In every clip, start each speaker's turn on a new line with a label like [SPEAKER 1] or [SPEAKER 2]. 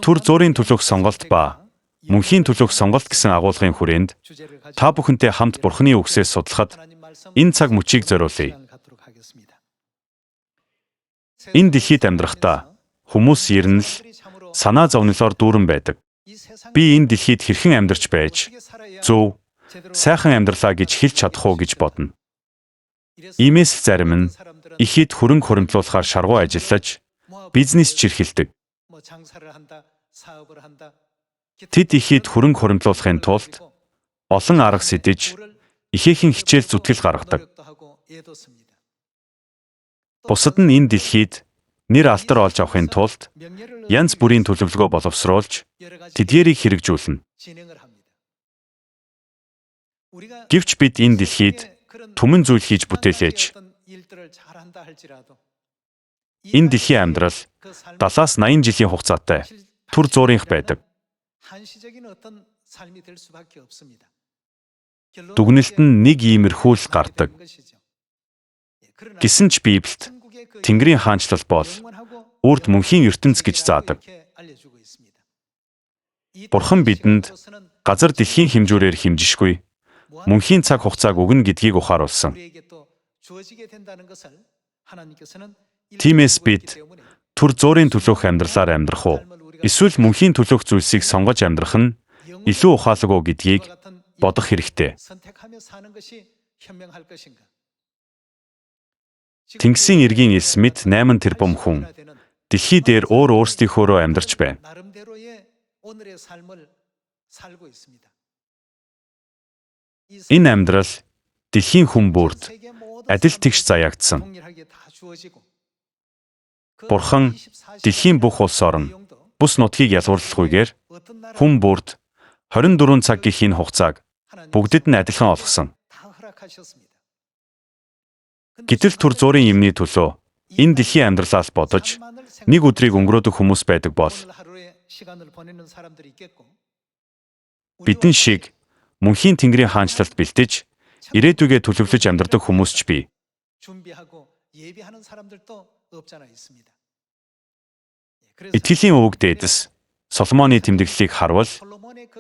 [SPEAKER 1] Түр зуурын төлөөх сонголт ба мөнхийн төлөөх сонголт гэсэн агуулгын хүрээнд та бүхэнтэй хамт Бурхны үгсээс судлахад энэ цаг мөчийг зориулъя. Энэ дэлхийд амьдрахдаа хүмүүс ер нь л санаа зовнилоор дүүрэн байдаг. Би энэ дэлхийд хэрхэн амьдарч байж зөв, сайхан амьдралаа гэж хэлж чадах уу гэж бодно. Иймээс л зарим нь их эд хөрөнгө хуримтлуулахаар шаргуу ажиллаж бизнес ч эрхэлдэг. Тэд их эд хөрөнгө хуримтлуулахын тулд олон арга сэдэж ихээхэн хичээл зүтгэл гаргадаг. Бусад нь энэ дэлхийд нэр алдар олж авахын тулд янз бүрийн төлөвлөгөө боловсруулж тэдгээрийг хэрэгжүүлнэ. Гэвч бид энэ дэлхийд түмэн зүйл хийж бүтээлээч. Энэ дэлхийн амьдрал 70-аас 80 жилийн хугацаатай түр зуурынх байдаг. Дүгнэлт нь нэг иймэрхүү л гардаг. Гэсэн ч Библиэд Тэнгэрийн хаанчлал бол үрд мөнхийн ертөнц гэж заадаг. Бурхан бидэнд газар дэлхийн хэмжүүрээр хэмжишгүй мөнхийн цаг хугацааг өгнө гэдгийг ухааруулсан. Тиймээс бид түр зуурын төлөөх амьдралаар амьдрах уу? Эсвэл мөнхийн төлөөх зүйлсийг сонгож амьдрах нь илүү ухаалаг уу гэдгийг бодох хэрэгтэй. Тэнгисийн эргийн элс мэт 8 тэрбум хүн дэлхий дээр өөр өөрсдийнхөөрөө амьдарч байна. Энэ амьдрал дэлхийн хүн бүрд адил тэгш заяагдсан. Бурхан дэлхийн бүх улс орон бүс нутгийг ялгуурлахгүйгээр хүн бүрд 24 цаг гэх энэ хугацааг бүгдэд нь адилхан олгосон. Гэтэл түр зуурын юмны төлөө энэ дэлхийн амьдралаа л бодож нэг өдрийг өнгөрөөдөг хүмүүс байдаг бол бидэн шиг мөнхийн Тэнгэрийн хаанчлалд бэлтэж ирээдүйгээ төлөвлөж амьдардаг хүмүүс ч бий. Итгэлийн өвөг дээдэс Соломоны тэмдэглэлийг харвал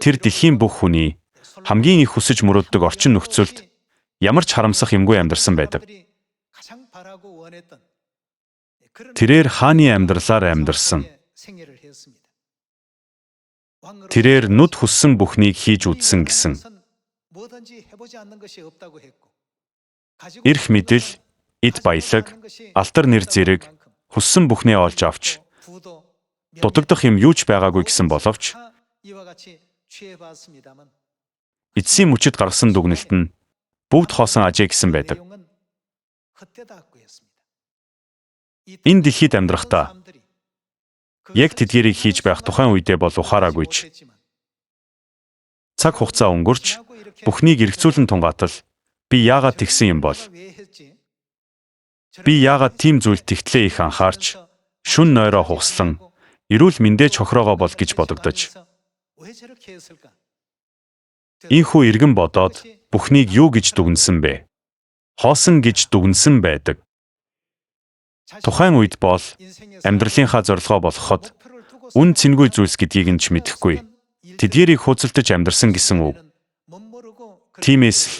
[SPEAKER 1] тэр дэлхийн бүх хүний хамгийн их хүсэж мөрөөддөг орчин нөхцөлд ямар ч харамсах юмгүй амьдарсан байдаг. Тэрээр хааны амьдралаар амьдарсан. Тэрээр нүд хүссэн бүхнийг хийж үзсэн гэсэн. Эрх мэдэл, эд баялаг, алтар нэр зэрэг хүссэн бүхнээ олж авч дутагдах юм юу ч байгаагүй гэсэн боловч эцсийн мөчид гаргасан дүгнэлт нь бүгд хоосон ажээ гэсэн байдаг. Энэ дэлхийд амьдрахдаа яг тэдгээрийг хийж байх тухайн үедээ бол ухаараагүй ч цаг хугацаа өнгөрч бүхнийг эргэцүүлэн тунгаатал би яагаад тэгсэн юм бол? Би яагаад тийм зүйлд тэгтлээ их анхаарч шүн нойроо хугслан эрүүл мэндээ ч хохироогоо бол гэж бодогдож ийхүү эргэн бодоод бүхнийг юу гэж дүгнсэн бэ? Хоосон гэж дүгнсэн байдаг. Тухайн үед бол амьдралынхаа зорилгоо болгоход үн цэнгүй зүйлс гэдгийг нь ч мэдэхгүй. Тэдгээрийг хөөцөлдөж амьдарсан гэсэн үг. Тиймээс л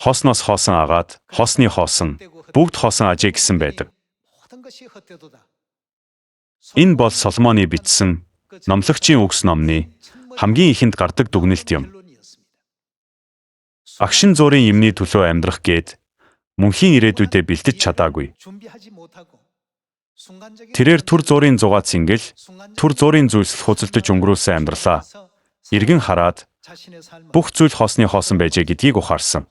[SPEAKER 1] хоосноос хоосон агаад, хоосны хоосон, бүгд хоосон ажээ гэсэн байдаг. Энэ бол Соломоны бичсэн Номлогчийн үгс номны хамгийн ихэнд гардаг дүгнэлт юм. Агшин зуурын юмны төлөө амьдрах гээд мөнхийн ирээдүйдээ бэлтэж чадаагүй. Тэрээр түр зуурын зугаа цэнгэл, түр зуурын зүйлсэл хөөцөлдөж өнгөрүүлсэн амьдралаа эргэн хараад бүх зүйл хоосны хоосон байжээ гэдгийг ухаарсан.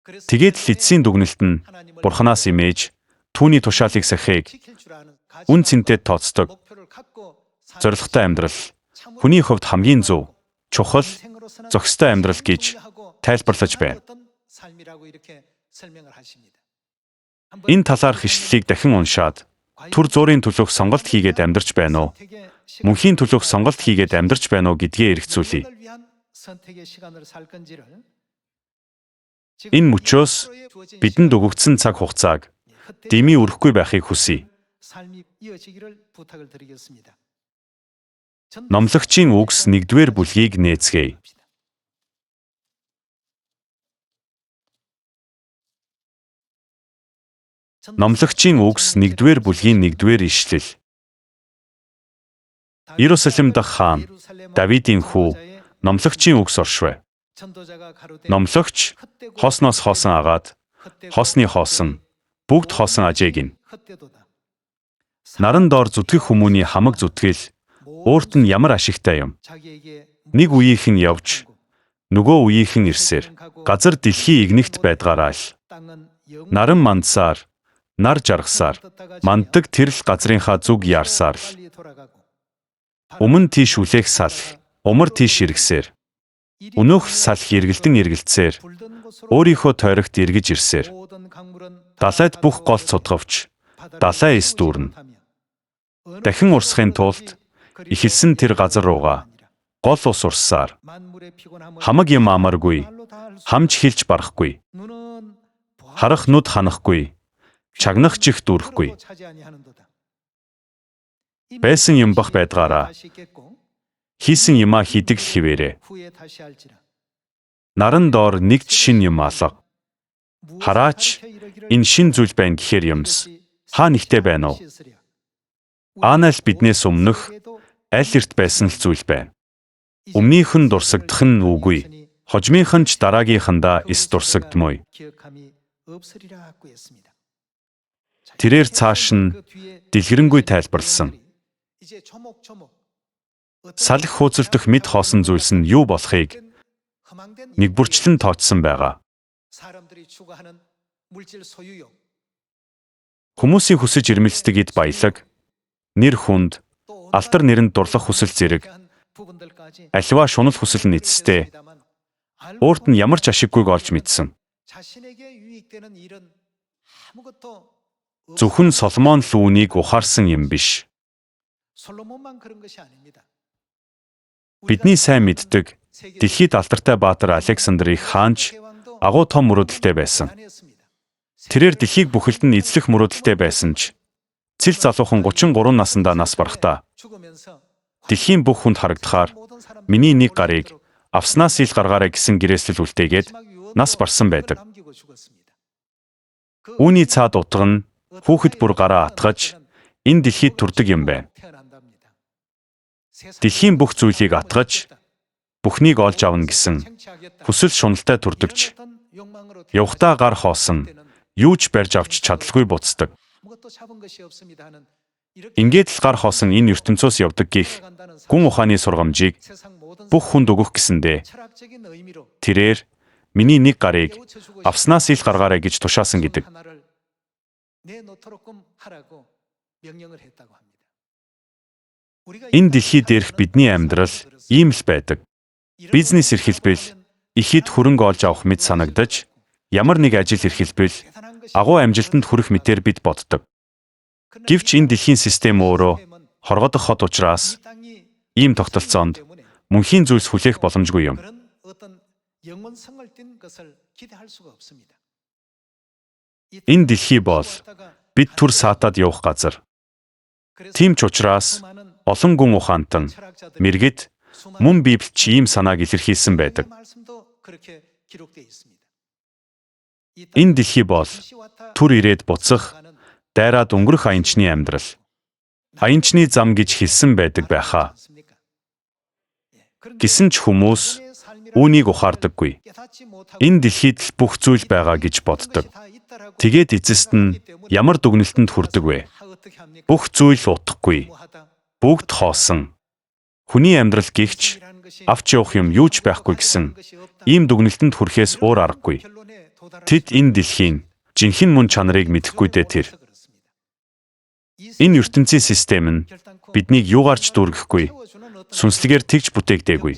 [SPEAKER 1] Тэгээд л эцсийн дүгнэлт нь Бурханаас имэж түүний тушаалыг сахиыг үн цэнтэй тооцдог зорилготой амьдрал хүний хувьд хамгийн зөв, чухал, зохистой амьдрал гэж тайлбарлаж байна. Энэ талаарх ишлэлийг дахин уншаад түр зуурын төлөөх сонголт хийгээд амьдарч байна уу? Мөнхийн төлөөх сонголт хийгээд амьдарч байна уу гэдгээ эргэцүүлье. Энэ мөчөөс бидэнд өгөгдсөн цаг хугацааг дэмий өрөхгүй байхыг хүсье. Номлогчийн үгс 1-р бүлгийг нээцгээе. Номлогчийн үгс 1-р бүлгийн 1-р ишлэл. Иерусалим дахь хаан Давидын хүү номлогчийн үгс оршвэ. Номлогч хоосноос хоосон агаад хоосны хоосон бүгд хоосон ажээ гин. Наран доор зүтгэх хүмүүний хамаг зүтгэл өөрт нь ямар ашигтай юм. Нэг үеийнх нь явж нөгөө үеийнх нь ирсээр газар дэлхий игнэгт байдгаараа л наран мандсаар нар жаргасаар манддаг тэр л газрынхаа зүг яарсаар л өмнө тийш үлээх салхи умар тийш эргэсээр өнөөх салхи эргэлдэн эргэлцээр өөрийнхөө тойрогт эргэж ирсээр далайд бүх гол цудгавч далай эс дүүрнэ. Дахин урсахын тулд эхэлсэн тэр газар руугаа гол ус урссаар хамаг юм амаргүй, хамж хилж барахгүй, харах нүд ханахгүй, чагнах чих дүүрэхгүй. Байсан юм бах байдгаараа хийсэн юмаа хийдэг л хэвээрээ. Наран доор нэг ч шин юм алга. Хараач энэ шин зүйл байна гэхээр юмс хаа нэгтэй байна уу? Аанаа л биднээс өмнөх аль эрт байсан л зүйл байна. Өмнөх нь дурсагдах нь үгүй. Хожмынх нь ч дараагийнхандаа эс дурсагдмой. Тэрээр цааш нь дэлгэрэнгүй тайлбарласан. Салхи хөөцөлдөх мэд хоосон зүйлс нь юу болохыг нэг бүрчлэн тооцсон байгаа. Хүмүүсийн хүсэж ирмэлцдэг эд баялаг, нэр хүнд, алтар нэрэнд дурлах хүсэл зэрэг аливаа шунал хүсэл нь эцэстээ өөрт нь ямар ч ашиггүйг олж мэдсэн. Зөвхөн Соломон л үүнийг ухаарсан юм биш. Бидний сайн мэддэг дэлхийд алдартай баатар Александр их хаан ч агуу том мөрөөдөлтэй байсан. Тэрээр дэлхийг бүхэлд нь эзлэх мөрөөдөлтэй байсан ч цэл залуухан 33 насндаа нас барахдаа дэлхийн бүх хүнд харагдахаар миний нэг гарыг авснаас ил гаргаарай гэсэн гэрээслэл үлдээгээд нас барсан байдаг. Үүний цаад утга нь хүүхэд бүр гараа атгаж энэ дэлхийд төрдөг юм байна. Дэлхийн бүх зүйлийг атгаж бүхнийг олж авна гэсэн хүсэл шуналтай төрдөгч явхдаа гар хоосон юу ч барьж авч чадалгүй буцдаг. Ингээд л гар хоосон энэ ертөнцөөс явдаг гих гүн ухааны сургамжийг бүх хүнд өгөх гэсэндээ тэрээр миний нэг гарыг авснаас ил гаргаарай гэж тушаасан гэдэг. Энэ дэлхий дээрх бидний амьдрал ийм л байдаг. Бизнес эрхэлбэл их эд хөрөнгө олж авах мэт санагдаж, ямар нэг ажил эрхэлбэл агуу амжилтанд хүрэх мэтээр бид боддог. Гэвч энэ дэлхийн систем өөрөө хоргодох хот учраас ийм тогтолцоонд мөнхийн зүйлс хүлээх боломжгүй юм. Энэ дэлхий бол бид түр саатаад явах газар. Тийм ч учраас олон гүн ухаантан мэргэд мөн Библид ч ийм санааг илэрхийлсэн байдаг. Энэ дэлхий бол түр ирээд буцах, дайраад өнгөрөх аянчны амьдрал. Аянчны зам гэж хэлсэн байдаг байхаа. Гэсэн ч хүмүүс үүнийг ухаардаггүй. Энэ дэлхийд л бүх зүйл байгаа гэж боддог. Тэгээд эцэст нь ямар дүгнэлтэнд хүрдэг вэ? Бүх зүйл утгагүй. Бүгд хоосон. Хүний амьдрал гихч авч явах юм юу ч байхгүй гэсэн ийм дүгнэлтэнд хүрэхээс өөр аргагүй. Тэд энэ дэлхийн жинхэнэ мөн чанарыг мэдэхгүй дээ тэр. Энэ ертөнцийн систем нь биднийг юугаар ч дүүргэхгүй, сүнслэгээр тэгж бүтээгдээгүй.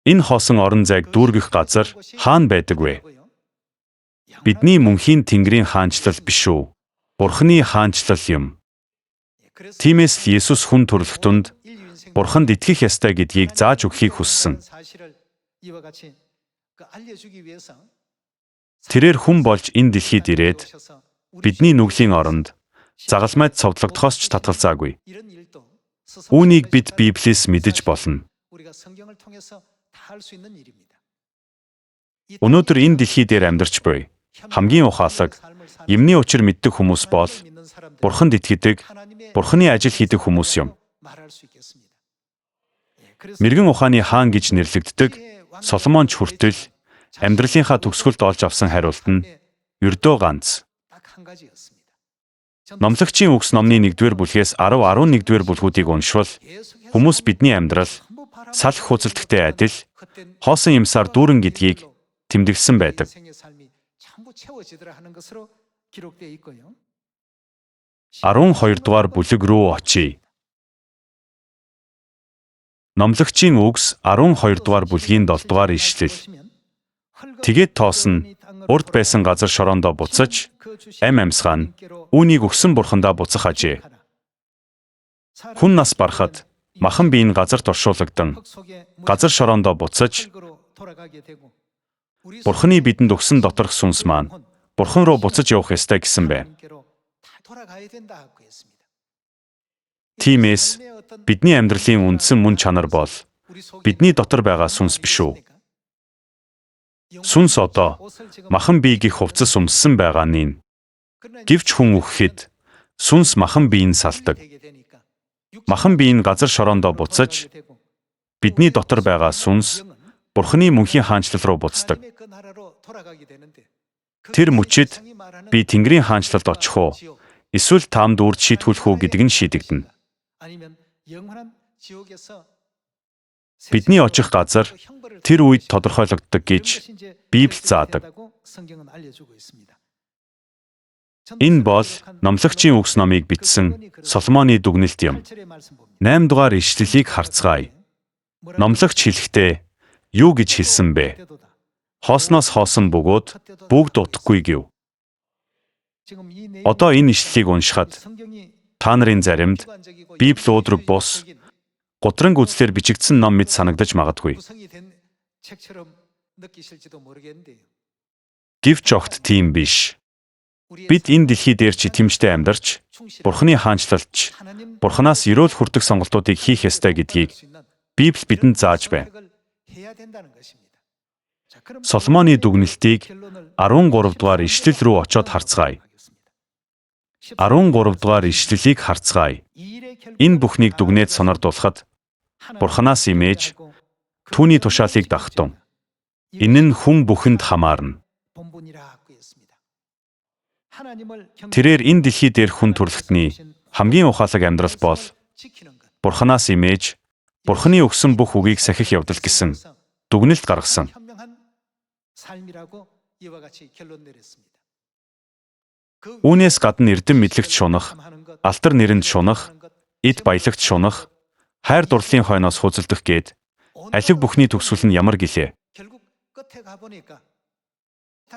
[SPEAKER 1] Энэ хоосон орон зайг дүүргэх газар хаана байдаг вэ? Бидний мөнхийн Тэнгэрийн хаанчлал биш үү? Бурхны хаанчлал юм. Тиймээс л Есүс хүн төрөлхтөнд Бурханд итгэх ёстой гэдгийг зааж өгөхийг хүссэн. Тэрээр хүн болж энэ дэлхийд ирээд бидний нүглийн оронд Загалмайд цовдлогдохоос ч татгалзаагүй. Үүнийг бид Библиэс мэдэж болно. Өнөөдөр энэ дэлхий дээр амьдарч буй хамгийн ухаалаг, юмны учир мэддэг хүмүүс бол Бурханд итгэдэг, Бурханы ажил хийдэг хүмүүс юм. Мэргэн ухааны хаан гэж нэрлэгддэг Соломон ч хүртэл амьдралынхаа төгсгөлд олж авсан хариулт нь ердөө ганц. Номлогчийн үгс номны 1-р бүлгээс 10 11-р бүлгүүдийг уншвал хүмүүс бидний амьдрал салхи хөөцөлдөхтэй адил хоосон юмсаар дүүрэн гэдгийг тэмдэглэсэн байдаг. 12 дугаар бүлэг рүү очие. Номлогчийн үгс 12 дугаар бүлгийн 7 дугаар ишлэл. Тэгээд тоос нь урд байсан газар шороондоо буцаж амь амьсгаа нь үүнийг өгсөн бурхандаа буцах ажээ. Хүн нас барахад махан бие нь газарт оршуулагдан газар шороондоо буцаж Бурханы бидэнд өгсөн доторх сүнс маань Бурхан руу буцаж явах ёстой гэсэн байна. Тиймээс бидний амьдралын үндсэн мөн чанар бол бидний дотор байгаа сүнс биш үү? Сүнс одоо махан бие гэх хувцас өмссөн байгаа нь. Гэвч хүн үхэхэд сүнс махан биеийг салдаг. Махан бие нь газар шороондоо буцаж бидний дотор байгаа сүнс Бурханы мөнхийн хаанчлал руу буцдаг. Тэр мөчид би Тэнгэрийн хаанчлалд очих уу? Эсвэл таамд үрд шийтгүүлэх үү гэдэг нь шийдэгдэнэ. Бидний очих газар тэр үед тодорхойлогддог гэж Библи заадаг. Энэ бол Номлогчийн үгс номыг бичсэн Соломоны дүгнэлт юм. 8 дугаар ишлэлийг харцгаая. Номлогч хэлэхдээ юу гэж хэлсэн бэ? Хоосноос хоосон бөгөөд бүгд утгагүй гэв. Одоо энэ ишлэлийг уншихад та нарын заримд Библи уудраг бус гудранг үзлээр бичигдсэн ном мэт санагдаж магадгүй. Гэвч огт тийм биш. Бид энэ дэлхий дээр ч итгэмжтэй амьдарч, Бурханы хаанчлалд ч Бурханаас ерөөл хүртэх сонголтуудыг хийх ёстой гэдгийг Библи бидэнд зааж байна. Соломоны дүгнэлтийг 13 дугаар ишлэл рүү очоод харцгаая. 13 дугаар ишлэлийг харцгаая. Энэ бүхнийг дүгнээд сонордуулахад Бурханаас имэж түүний тушаалыг дагтун. Энэ нь хүн бүхэнд хамаарна. Тэрээр энэ дэлхий дээр хүн төрөлхтний хамгийн ухаалаг амьдрал бол Бурханаас имэж Бурханы өгсөн бүх үгийг сахих явдал гэсэн дүгнэлт гаргасан. Үүнээс гадна эрдэм мэдлэгт шунах, алтар нэрэнд шунах, эд баялагт шунах, хайр дурлалын хойноос хөөцөлдөх гээд алив бүхний төгсгөл нь ямар гэлээ.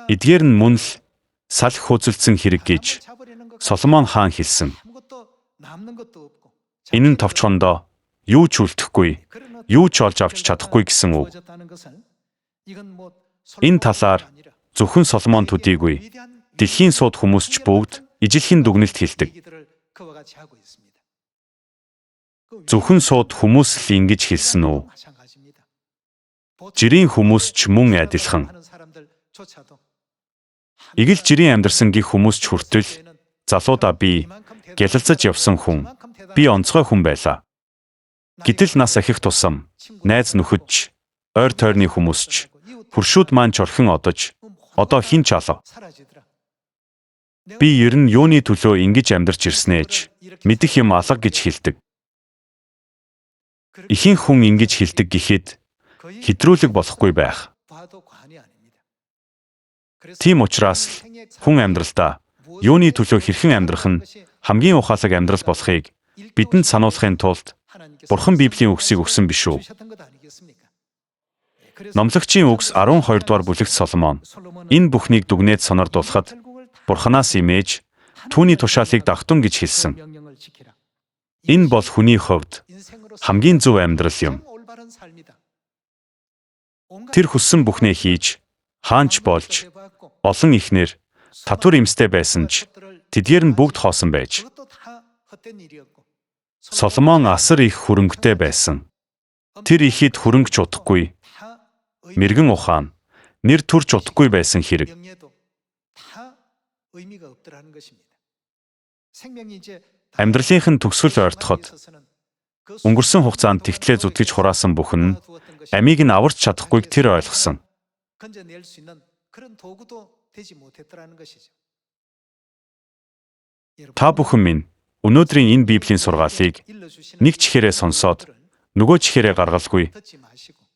[SPEAKER 1] Эдгээр нь мөн л салхи хөөцөлдсөн хэрэг гэж Соломон хаан хэлсэн. Энэ нь товчхондоо юу ч үлдэхгүй, юу ч олж авч чадахгүй гэсэн үг. Энэ талаар зөвхөн Соломон төдийгүй дэлхийн сууд хүмүүс ч бүгд ижилхэн дүгнэлт хэлдэг. Зөвхөн сууд хүмүүс л ингэж хэлсэн үү? Жирийн хүмүүс ч мөн адилхан. Игэл жирийн амьдарсан гих хүмүүс ч хүртэл залуудаа би гялалзаж явсан хүн, би онцгой хүн байлаа. Гэтэл нас ахих тусам найз нөхөд ч, ойр тойрны хүмүүс ч, хөршүүд маань ч орхин одож, одоо хэн ч алга. Би ер нь юуны төлөө ингэж амьдарч ирснээ ч мэдэх юм алга гэж хэлдэг. Ихэнх хүн ингэж хэлдэг гэхэд хэтрүүлэг болохгүй байх. Тийм учраас л хүн амьдралдаа юуны төлөө хэрхэн амьдрах нь хамгийн ухаалаг амьдрал болохыг бидэнд сануулахын тулд Бурхан Библийн үгсийг өгсөн биш үү? Номлогчийн үгс 12 дугаар бүлэгт Соломон энэ бүхнийг дүгнээд сонордуулахад Бурханаас имэж түүний тушаалыг дагтун гэж хэлсэн. Энэ бол хүний хувьд хамгийн зөв амьдрал юм. Тэр хүссэн бүхнээ хийж, хаанч болж, олон эхнэр, татвар эмстэй байсан ч Тэдгээр нь бүгд хоосон байж. Соломон асар их хөрөнгөтэй байсан. Тэр ихэд хөрөнгө ч утгагүй, мэргэн ухаан, нэр төр ч утгагүй байсан хэрэг. Амьдралынх нь төгсгөл ойртоход өнгөрсөн хугацаанд тэгтлээ зүтгэж хураасан бүхэн нь амийг нь аварч чадахгүйг тэр ойлгосон. Та бүхэн минь өнөөдрийн энэ Библийн сургаалыг нэг чихээрээ сонсоод нөгөө чихээрээ гаргалгүй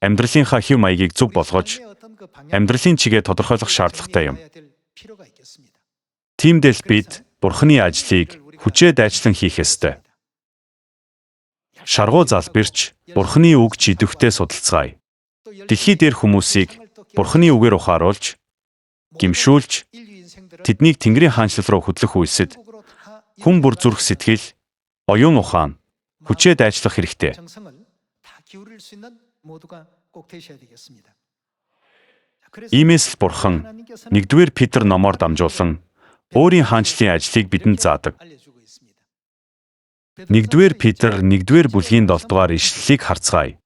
[SPEAKER 1] амьдралынхаа хэв маягийг зөв болгож амьдралын чигээ тодорхойлох шаардлагатай юм. Тиймдээ л бид Бурхны ажлыг хүчээ дайчлан хийх ёстой. Шаргуу залбирч Бурхны үг ч идэвхтэй судалцгаая. Дэлхий дээр хүмүүсийг Бурхны үгээр ухааруулж, гэмшүүлж, тэднийг Тэнгэрийн хаанчлал руу хөдлөх үйлсэд хүн бүр зүрх сэтгэл, оюун ухаан, хүчээ дайчлах хэрэгтэй. Иймээс л Бурхан 1-р Петр номоор дамжуулан өөрийн хаанчлалын ажлыг бидэнд заадаг. 1-р Петр 1-р бүлгийн 7-р ишлэлийг харцгаая.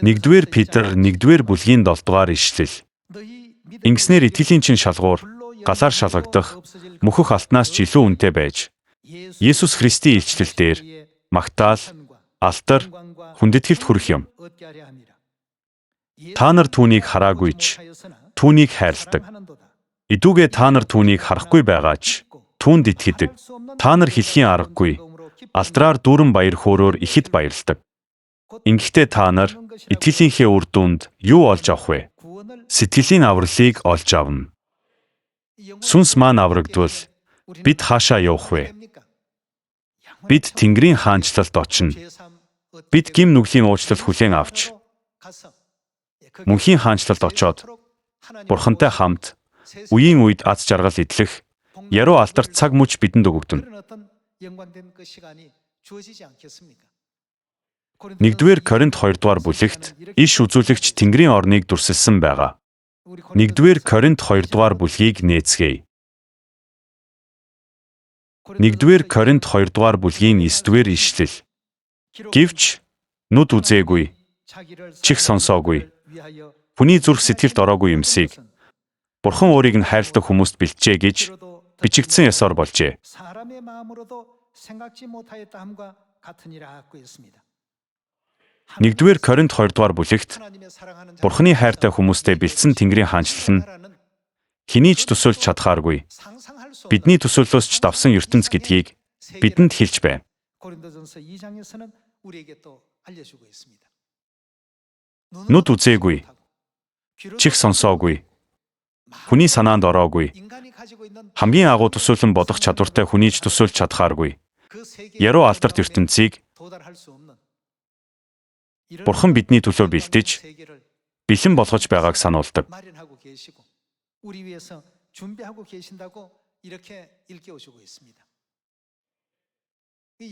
[SPEAKER 1] 1-р Петр 1-р бүлгийн 7-р ишлэл. Ингэснээр итгэлийн чин шалгуур галаар шалгагдах мөхөх алтнаас ч илүү үнэтэй байж, Есүс Христийн илчлэл дээр магтаал, алтар, хүндэтгэлд хүрэх юм. Та нар түүнийг хараагүй ч түүнийг хайрладаг. Идүүгээ та нар түүнийг харахгүй байгаа ч түүнд итгэдэг. Та нар хэлхийн аргагүй алдраар дүүрэн баяр хөөрөөр ихэд баярладаг. Ингэхдээ та нар итгэлийнхээ үр дүнд юу олж авах вэ? Сэтгэлийн авралыг олж авна. Сүнс маань аврагдвал бид хаашаа явах вэ? Бид Тэнгэрийн хаанчлалд очино. Бид гим нүглийн уучлал хүлээн авч мөнхийн хаанчлалд очоод Бурхантай хамт үеийн үед аз жаргал эдлэх яруу алдарт цаг мөч бидэнд өгөгдөнө. 1-р Коринт 2-р бүлэгт иш үзүүлэгч Тэнгэрийн орныг дүрсэлсэн байгаа. 1-р Коринт 2-р бүлгийг нээцгээе. 1-р Коринт 2-р бүлгийн 9-р ишлэл. Гэвч нүд үзээгүй, чих сонсоогүй, хүний зүрх сэтгэлд ороогүй юмсыг Бурхан өөрийг нь хайрладаг хүмүүст бэлджээ гэж бичигдсэн ёсоор болжээ. 1-р Коринт 2-р бүлэгт Бурханы хайртай хүмүүстэй бэлдсэн Тэнгэрийн хаанчлал нь хэний ч төсөөлж чадхааргүй, бидний төсөөллөөс ч давсан ертөнц гэдгийг бидэнд хэлж байна. Нүд үзээгүй, чих сонсоогүй, хүний санаанд ороогүй, хамгийн агуу төсөөлөн бодох чадвартай хүний ч төсөөлж чадхааргүй яруу алдарт ертөнцийг Бурхан бидний төлөө бэлдэж, бэлэн болгож байгааг сануулдаг.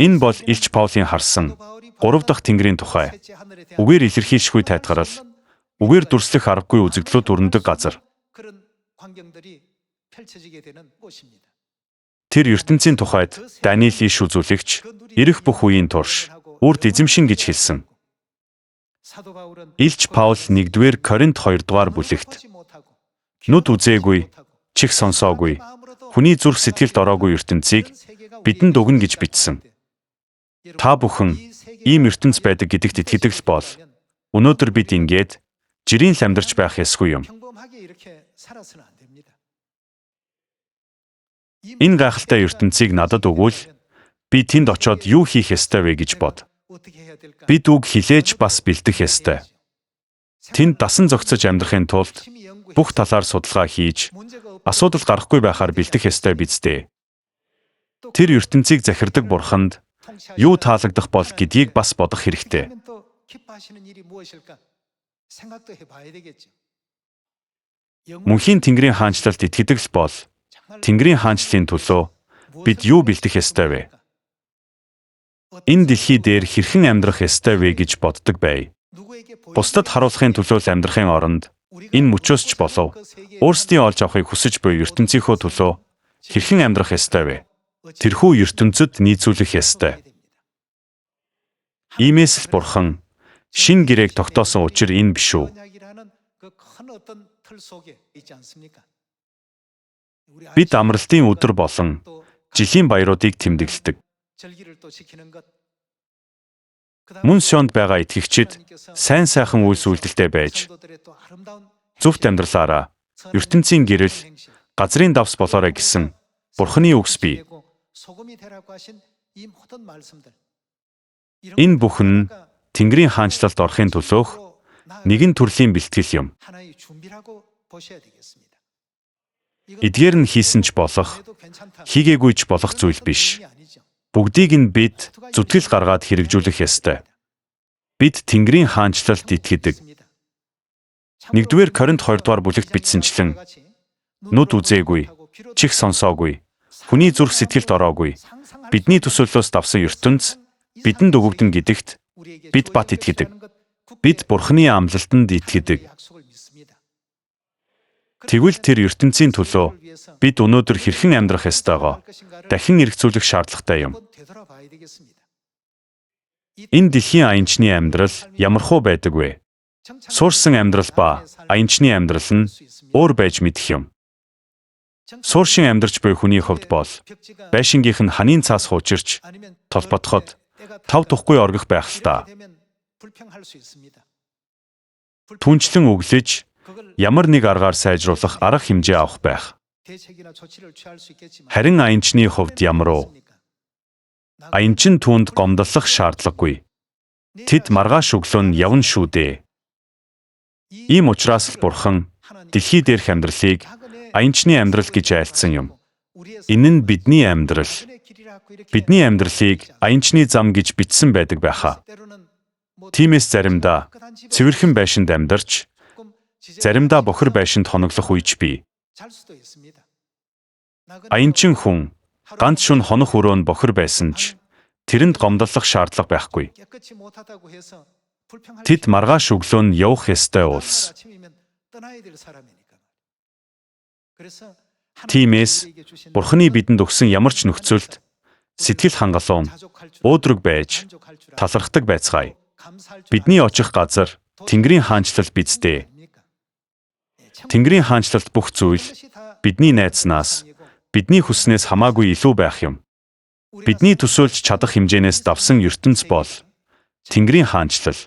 [SPEAKER 1] Энэ бол Илч Паулийн харсан 3 дахь Тэнгэрийн тухай үгээр илэрхийлшгүй тайтгарал, үгээр дүрслэх аргагүй үзэгдлүүд өрнөдөг газар. Тэр ертөнцийн тухайд Даниил иш үзүүлэгч ирэх бүх үеийн турш үрд эзэмшин гэж хэлсэн. Илч Паул 1-р Коринт 2-р бүлэгт нүд үзээгүй, чих сонсоогүй, хүний зүрх сэтгэлд ороогүй ертөнцийг бидэнд өгнө гэж бичсэн. Та бүхэн ийм ертөнц байдаг гэдэгт итгэдэг л бол өнөөдөр бид ингээд жирийн л амьдарч байх ёсгүй юм. Энэ гайхалтай ертөнцийг надад өгвөл би тэнд очоод юу хийх ёстой вэ гэж бод. Бид үг хилээж бас бэлдэх ёстой. Тэнд дасан зохицож амьдрахын тулд бүх талаар судалгаа хийж асуудал гарахгүй байхаар бэлдэх ёстой биз дээ. Тэр ертөнцийг захирдаг бурханд юу таалагдах бол гэдгийг бас бодох хэрэгтэй. Мөнхийн Тэнгэрийн хаанчлалд итгэдэг л бол Тэнгэрийн хаанчлалын төлөө бид юу бэлдэх ёстой вэ? Энэ дэлхий дээр хэрхэн амьдрах ёстой вэ гэж боддог бай. Бусдад харуулахын төлөө л амьдрахын оронд Энэ мөчөөс ч болов өөрсдийн олж авахыг хүсэж буй ертөнцийнхөө төлөө хэрхэн амьдрах ёстой вэ? Тэрхүү ертөнцөд нийцүүлэх ёстой. Иймээс л Бурхан шинэ гэрээг тогтоосон учир энэ биш үү? Бид амралтын өдөр болон жилийн баяруудыг тэмдэглэдэг. Мөн Сионд байгаа итгэгчид сайн сайхан үйлс үйлдэлтэй байж зөвхт амьдралаараа ертөнцийн гэрэл газрын давс болоорой гэсэн Бурханы үгс бий. Энэ бүхэн нь Тэнгэрийн хаанчлалд орохын төлөөх нэгэн төрлийн бэлтгэл юм. Эдгээр нь хийсэн ч болох, хийгээгүй ч болох зүйл биш. Бүгдийг нь бид зүтгэл гаргаад хэрэгжүүлэх ёстой. Бид Тэнгэрийн хаанчлалд итгэдэг. 1-р Коринт 2-р бүлэгт бичсэнчлэн нүд үзээгүй, чих сонсоогүй, хүний зүрх сэтгэлд ороогүй, бидний төсөөллөөс давсан ертөнц бидэнд өгөгдөн гэдэгт бид бат итгэдэг. Бид Бурханы амлалтанд итгэдэг. Тэгвэл тэр ертөнцийн төлөө бид өнөөдөр хэрхэн амьдрах ёстойгоо дахин эргцүүлэх шаардлагатай юм. Энэ дэлхийн аянчны амьдрал ямархуу байдаг вэ? Суурсан амьдрал ба аянчны амьдрал нь өөр байж мэдэх юм. Сууршин амьдарч буй хүний хувьд бол байшингийнх нь ханын цаас хуучирч толботход тав тухгүй оргих байх л та. Түнчлэн өглөж ямар нэг аргаар сайжруулах арга хэмжээ авах байх. Харин аянчны хувьд ямар уу? Аянчин түүнд гомдлох шаардлагагүй. Тэд маргааш өглөө нь явна шүү дээ. Ийм учраас л Бурхан дэлхий дээрх амьдралыг аянчны амьдрал гэж айлтсан юм. Энэ нь бидний амьдрал. Бидний амьдралыг аянчны зам гэж бичсэн байдаг байхаа. Тиймээс заримдаа цэвэрхэн байшинд амьдарч, заримдаа бохир байшинд хоноглох үеч бий. Аянчин хүн ганц шөнө хонох өрөө нь бохир байсан ч тэрэнд гомдлох шаардлага байхгүй. Тэд маргааш өглөө нь явах ёстой улс. Тиймээс Бурханы бидэнд өгсөн ямар ч нөхцөлд сэтгэл хангалуун, уудраг байж талархдаг байцгаая. Бидний очих газар Тэнгэрийн хаанчлал биз дээ. Тэнгэрийн хаанчлалд бүх зүйл бидний найдснаас, бидний хүснээс хамаагүй илүү байх юм. Бидний төсөөлж чадах хэмжээнээс давсан ертөнц бол Тэнгэрийн хаанчлал.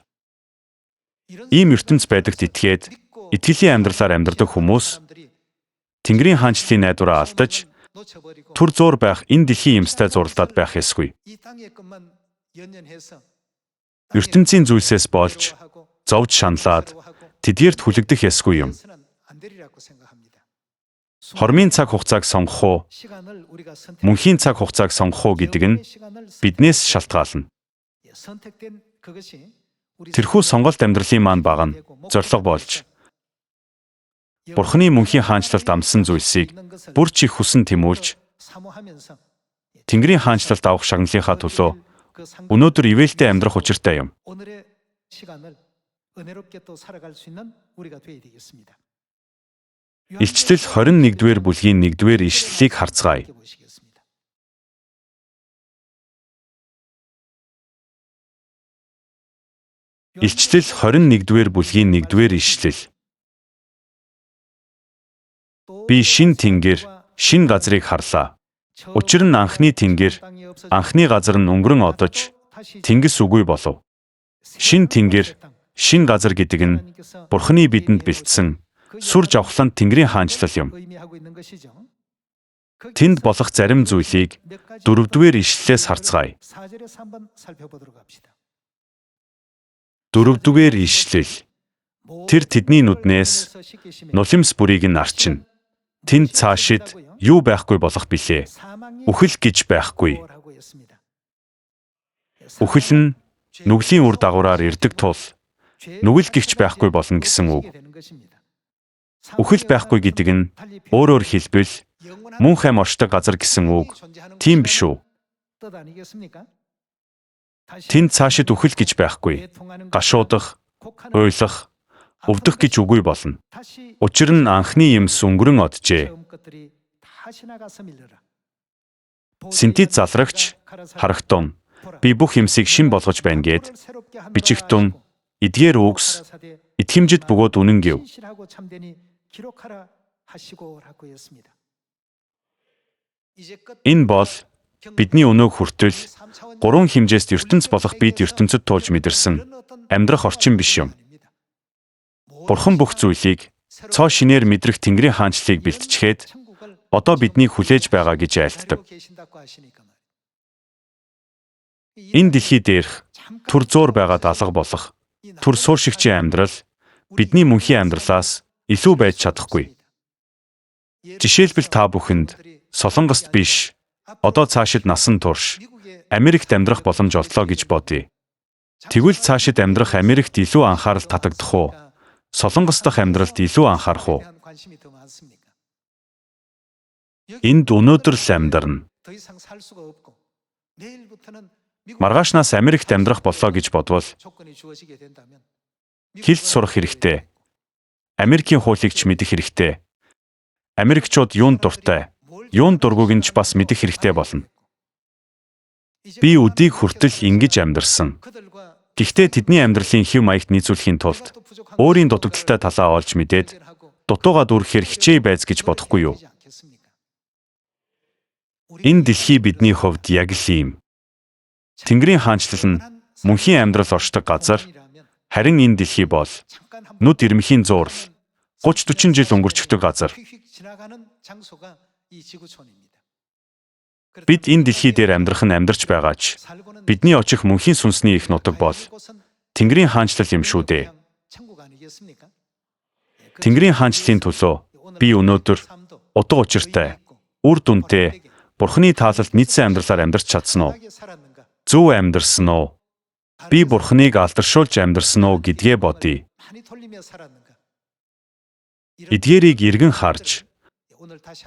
[SPEAKER 1] Ийм ертөнц байдагт итгээд итгэлийн амьдралаар амьдардаг хүмүүс Тэнгэрийн хаанчлалын найдвараа алдаж түр зуур байх энэ дэлхийн юмстай зурлаад байх ёсгүй. Ертөнцийн зүйлсээс болж зовж шаналаад тэдгээрт хүлэгдэх ёсгүй юм. Хормын цаг хугацааг сонгох уу, мөнхийн цаг хугацааг сонгох уу гэдэг нь биднээс шалтгаална. Тэрхүү сонголт амьдралын маань багана зорилго болж Бурханы мөнхийн хаанчлалд амласан зүйлсийг бүр ч их хүсэн тэмүүлж Тэнгэрийн хаанчлалд авах шагналынхаа төлөө өнөөдөр ивээлтэй амьдрах учиртай юм. Илчлэл 21-р бүлгийн 1-р ишлэлийг харцгаая. Илчлэл 21-р бүлгийн 1-р ишлэл. Би шин тэнгэр, шин газрыг харлаа. Учир нь анхны тэнгэр, анхны газар нь өнгөрөн одож, тэнгис үгүй болов. Шин тэнгэр, шин газар гэдэг нь Бурханы бидэнд бэлдсэн сүр жавхланд Тэнгэрийн хаанчлал юм. Тэнд болох зарим зүйлийг 4-р ишлэлээс харцгаая. 4-р ишлэл. Тэр тэдний нүднээс нулимс бүрийг нь арчина. Тэнд цаашид юу байхгүй болох билээ? Үхэл гэж байхгүй. Үхэл нь нүглийн үр дагавраар ирдэг тул нүгэл гихч байхгүй болно гэсэн үг. Үхэл байхгүй гэдэг нь өөрөөр хэлбэл мөн хам оршдог газар гэсэн үг. Тийм биш үү? Тэнд цаашид үхэл гэж байхгүй. Гашуудах, уйлах, өвдөх гэж үгүй болно. Учир нь анхны юмс өнгөрөн оджээ. Сэнтит залрагч харагтун би бүх юмсыг шин болгож байна гэд бичигтун эдгээр үгс итгэмжит бөгөөд үнэн гэв. Энэ бол бидний өнөөг хүртэл гурван хэмжээст ертөнц болох бид ертөнцөд туулж мэдэрсэн амьдрах орчин биш юм. Бурхан бүх зүйлийг цоо шинээр мэдрэх Тэнгэрийн хаанчлалыг бэлтжихэд одоо биднийг хүлээж байгаа гэж айлтдаг. Энэ дэлхий дээрх түр зуур байгаад алга болох түр суур шигчийн амьдрал бидний мөнхийн амьдралаас илүү байж чадахгүй. Жишээлбэл та бүхэнд Солонгост биш, одоо цаашид насан турш Америкт амьдрах боломж оллоо гэж бодъё. Тэгвэл цаашид амьдрах Америкт илүү анхаарал татагдах уу? Солонгос дахь амьдралд илүү анхаарах уу? Энд өнөөдөр л амьдарна. Маргаашнаас Америкт амьдрах боллоо гэж бодвол хэл сурах хэрэгтэй. Америкийн хуулийг ч мэдэх хэрэгтэй. Америкчууд юунд дуртай, юунд дургүйг нь ч бас мэдэх хэрэгтэй болно. Би өдийг хүртэл ингэж амьдарсан. Гэхдээ тэдний амьдралын хэв маягт нийцүүлэхийн тулд өөрийн дутагдалтай талаа олж мэдээд дутуугаа дүүрэхээр хичээе байз гэж бодохгүй юу? Энэ дэлхий бидний хувьд яг л ийм. Тэнгэрийн хаанчлал нь мөнхийн амьдрал оршдог газар, харин энэ дэлхий бол нүд ирмэхийн зуурал 30 40 жил өнгөрчихдөг газар. Бид энэ дэлхий дээр амьдрах нь амьдарч байгаа ч бидний очих мөнхийн сүнсний их нутаг бол Тэнгэрийн хаанчлал юм шүү дээ. Тэнгэрийн хаанчлалын төлөө би өнөөдөр утга учиртай, үр дүнтэй Бурхны таалалд нийцсэн амьдралаар амьдарч чадсан уу? Зөв амьдарсан уу? Би Бурхныг алдаршуулж амьдарсан уу гэдгээ бодъё. Эдгээрийг эргэн харж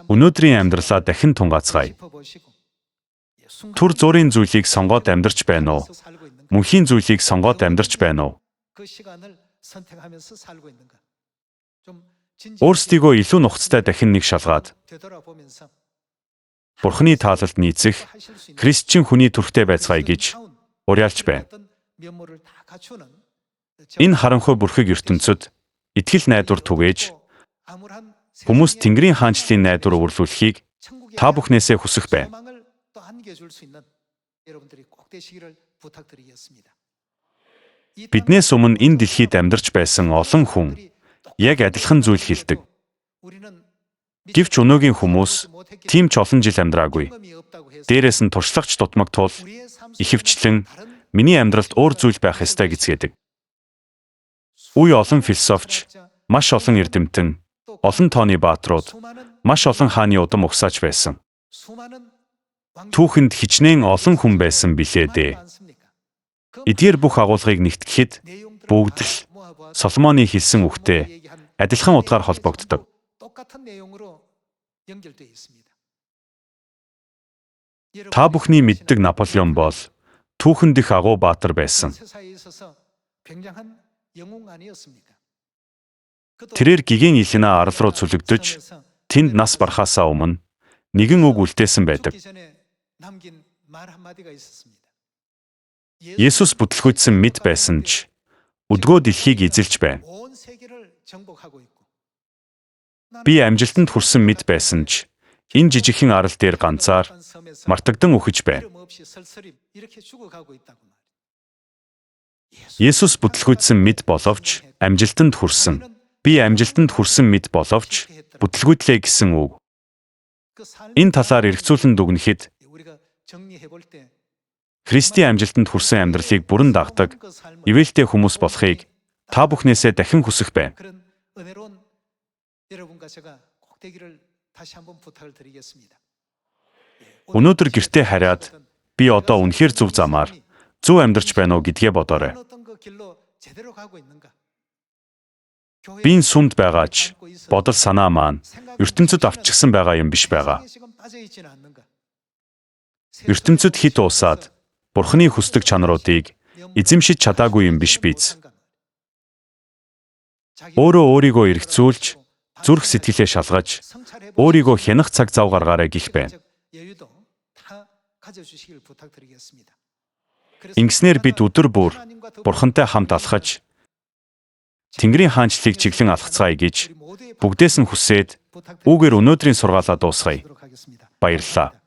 [SPEAKER 1] өнөөдрийн амьдралаа дахин тунгаацгаая. Түр зуурын зүйлийг сонгоод амьдарч байна уу? Мөнхийн зүйлийг сонгоод амьдарч байна уу? Өөрсдийгөө илүү нухацтай дахин нэг шалгаад Бурхны таалалд нийцэх христчин хүний төрхтэй байцгаая гэж уриалж байна. Энэ харанхуй бүрхэг ертөнцид итгэл найдвар түгээж хүмүүс Тэнгэрийн хаанчлалын найдвар өвөрлүүлэхийг та бүхнээсээ хүсэх байна. Биднээс өмнө энэ дэлхийд амьдарч байсан олон хүн яг адилхан зүйл хэлдэг. Гэвч өнөөгийн хүмүүс тийм ч олон жил амьдраагүй. Дээрээс нь туршлагач дутмаг тул ихэвчлэн миний амьдралд өөр зүйл байх ёстой гэцгээдэг. Үе олон философч, маш олон эрдэмтэн, олон тооны баатрууд, маш олон хааны удам угсаач байсан. Түүхэнд хичнээн олон хүн байсан билээ дээ. Эдгээр бүх агуулгыг нэгтгэхэд бүгд л Соломоны хэлсэн үгтэй адилхан утгаар холбогддог. Та бүхний мэддэг Наполеон бол түүхэн дэх агуу баатар байсан. Тэрээр гэгээн Елена арал руу цөлөгдөж тэнд нас барахаасаа өмнө нэгэн үг үлдээсэн байдаг. Есүс бүтлгүүцсэн мэд байсан ч өдгөө дэлхийг эзэлж байна. Би амжилтанд хүрсэн мэд байсан ч энэ жижигхэн арал дээр ганцаар мартагдан үхэж байна. Есүс бүтлгүүцсэн мэд боловч амжилтанд хүрсэн. Би амжилтанд хүрсэн мэд боловч бүтлгүүтлээ гэсэн үг. Энэ талаар эргцүүлэн дүгнэхэд Христийн амжилтанд хүрсэн амьдралыг бүрэн дагдаг ивээлтэй хүмүүс болохыг та бүхнээсээ дахин хүсэх байна. Өнөөдөр гэртээ хараад би одоо үнэхээр зөв замаар зөв амьдарч байна уу гэдгээ бодоорой. Би энэ сүмд байгаа ч бодол санаа маань ертөнцид автчихсан байгаа юм биш байгаа. Ертөнцид хит уусаад Бурхны хүсдэг чанаруудыг эзэмшиж чадаагүй юм биш биз? Өөрөө өөрийгөө эргцүүлж, зүрх сэтгэлээ шалгаж, өөрийгөө хянах цаг зав гаргаарай гэх байна. Ингэснээр бид өдөр бүр Бурхантай хамт алхаж, Тэнгэрийн хаанчлалыг чиглэн алхацгаая гэж бүгдээс нь хүсээд үүгээр өнөөдрийн сургаалаа дуусгая. Баярлалаа.